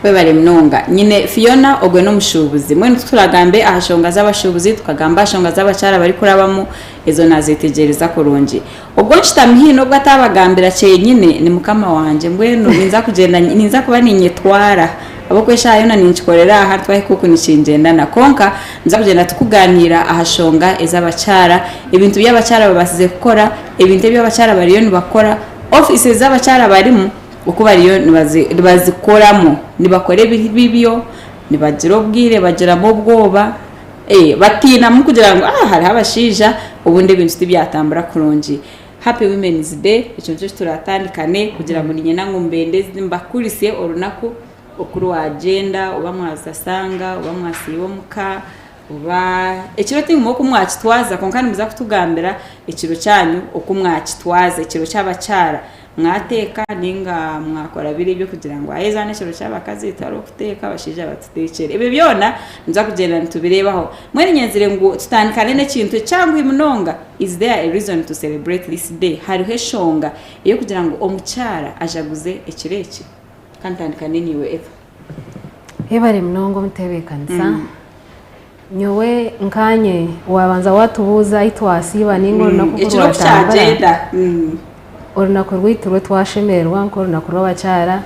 Webare munonga. Nyine Fiona ogwe n'omushuubuzi. Mbwenu tituragambe aha nshonga z'abashuubuzi, tukagamba aha nshonga z'abakyara barikurabamu, ezo nazetegyereza kurungi. Ogwo nshutami haine obu atabagambira kyenyine ni mukama wangye. Mbwenu ninza kugyenda ninza kuba ninyetwara ahabw'okuba eshaaha yoona ninkikorera aha twahika oku nikingyendana. Kwonka ninza kugyenda tukugaaniira aha nshonga ez'abakyara, ebintu bi abakyara babaasize kukora, ebintu ebi abakyara bariyo nibakora, ofiisi ezi abakyara barimu oku bariyo nibazikoramu. Nibakora ebibyo, nibagira obwire bagiramu obwoba, batiinamu kugira ngu hariho abashaija obundi ebintu tibyatambura kurungi. Happy Women's Day, ekyo nikyo kituratandikane kugira ngu niinyenda ngu mbendeze mbakurise orunaku oku rwagyenda, oba mwazasanga, oba mwasiiba omuka, oba ekiro tingumwe oku mwakitwaza kwonka nimuza kutugambira ekiro kyanyu oku mwakitwaza, ekiro ky'abakyara. Mwateeka nainga mwakora biri eby'okugira ngu haza n'ekiro ky'abakazi tihariho kuteeka abashaija batuteekyere. Ebyo byona nituza kugyenda nitubireebaho. Mbwenu nyenzire ngu tutandikane n'ekintu ekyanguhi munonga, is there a reason to celebrate this day? Hariho eshonga ey'okugira ngu omukyara ajaguze ekiro eki? Ka ntandikane naiwe Eva. Yebare munonga omutebeekanisa. Nyowe nkaanye waabanza waatubuuza ahi twasiiba nainga orunaku oku Ekiro ku rwatambura, kyagyenda. orunaku rwaitu rwe twashemererwa nk'orunaku rw'abakyara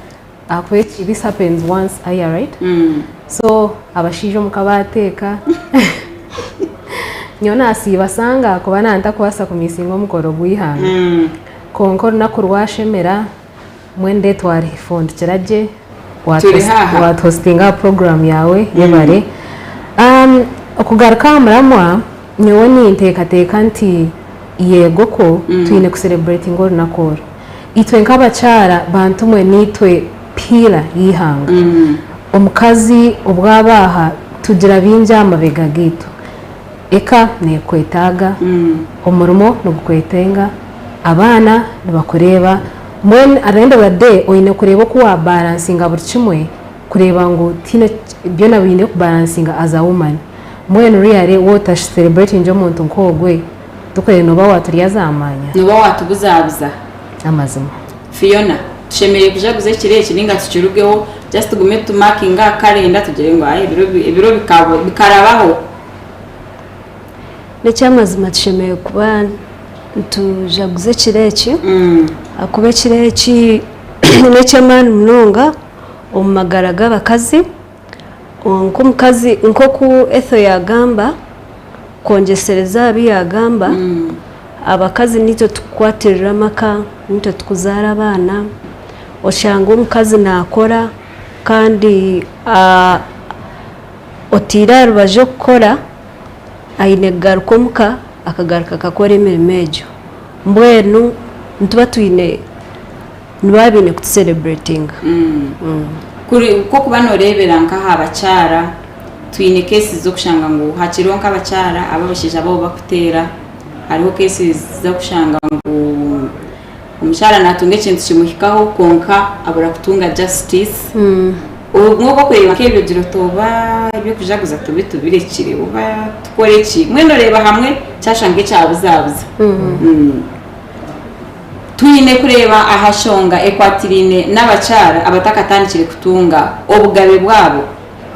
ahakuba eki this happens once a year right? So abashaija omuka baateeka, nyowe naasiiba sanga ahakuba naantakubaasa kumisinga omukoro gw'eihanga. Kwonka orunaku rwashemera. Mbwenu reero twarifundikira gye Turi haaha. watuhositinga aha puroguraamu yaawe yebare. Okugaruka aha muramwa, nyowe ninteekateeka nti yego kwo twine kusereburetinga orunaku oru. Itwe nk'abakyara bantu mwe niitwe piira y'eihanga. Omukazi obu aba aha tugira bingi aha mabega gaitu. Eka neekwetaaga, omurimo nigukwetenga, abaana nibakureeba, mbwenu at the end of the day oine kureeba oku waabaransinga buri kimwe kureeba ngu tihaine byona biine kubaransinga as a woman. Mbwenu really waaba otasereburetingire omuntu nk'ogwe, tokureeba nooba waaturya za maanya? Nooba waatubuzabuza. Amazima. Fiona, Tushemereire kujaguza ekiro eki nainga tukirugeho just tugume tumakinge aha karenda tugire ngu ayi ebiro bikarabaho. N'eky'amazima tushemereire kuba nitujaguza ekiro eki ahakuba ekiro eki n'eky'amaani munonga omu magara g'abakazi. Nk'omukazi nk'oku Ethel yaagamba, kwongyesereza aha bi yaagamba, abakazi niitwe turikukwatirira amaka, niitwe turikuzaara abaana, oshanga omukazi naakora kandi Otaire aha rubaju okukora, aine kugaruka omuka akagaruka akakora emirimo egyo. Mbwenu nituba twine, nibaba baine kutusereburetinga. Kuri nk'okuba nooreebera nk'aha bakyara, twine cases z'okushanga ngu hakiriho nk'abakyara abu abashaija baabo bakuteera, hariho cases z'okushanga ngu omukyara naatunga ekintu kimuhikaho kwonka abura kutunga justice. Obumwe obu orikureeba nk'ebyo ogira oti oba eby'okujaguza tube tubirekire oba tukore ki? Mbwenu oreeba hamwe kyashusha nk'ekyabuzabuza. Twine kureeba aha nshonga ekwatiraine n'abakyara abatakatandikire kutunga obugabe bwabo.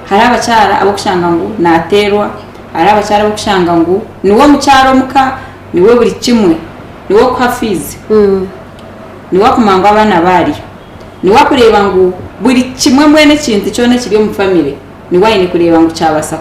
Hariho abakyara ab'okushanga ngu naateerwa, hariho abakyara ab'okushanga ngu niwe omukyara omuka, niwe buri kimwe, niwe okuha fiizi, niwe akumanya ngu abaana baarya. Niwe akureeba ngu buri kimwe mbwenu ekintu kyona ekiri omu famire niwe aine kureeba ngu kyabaasa.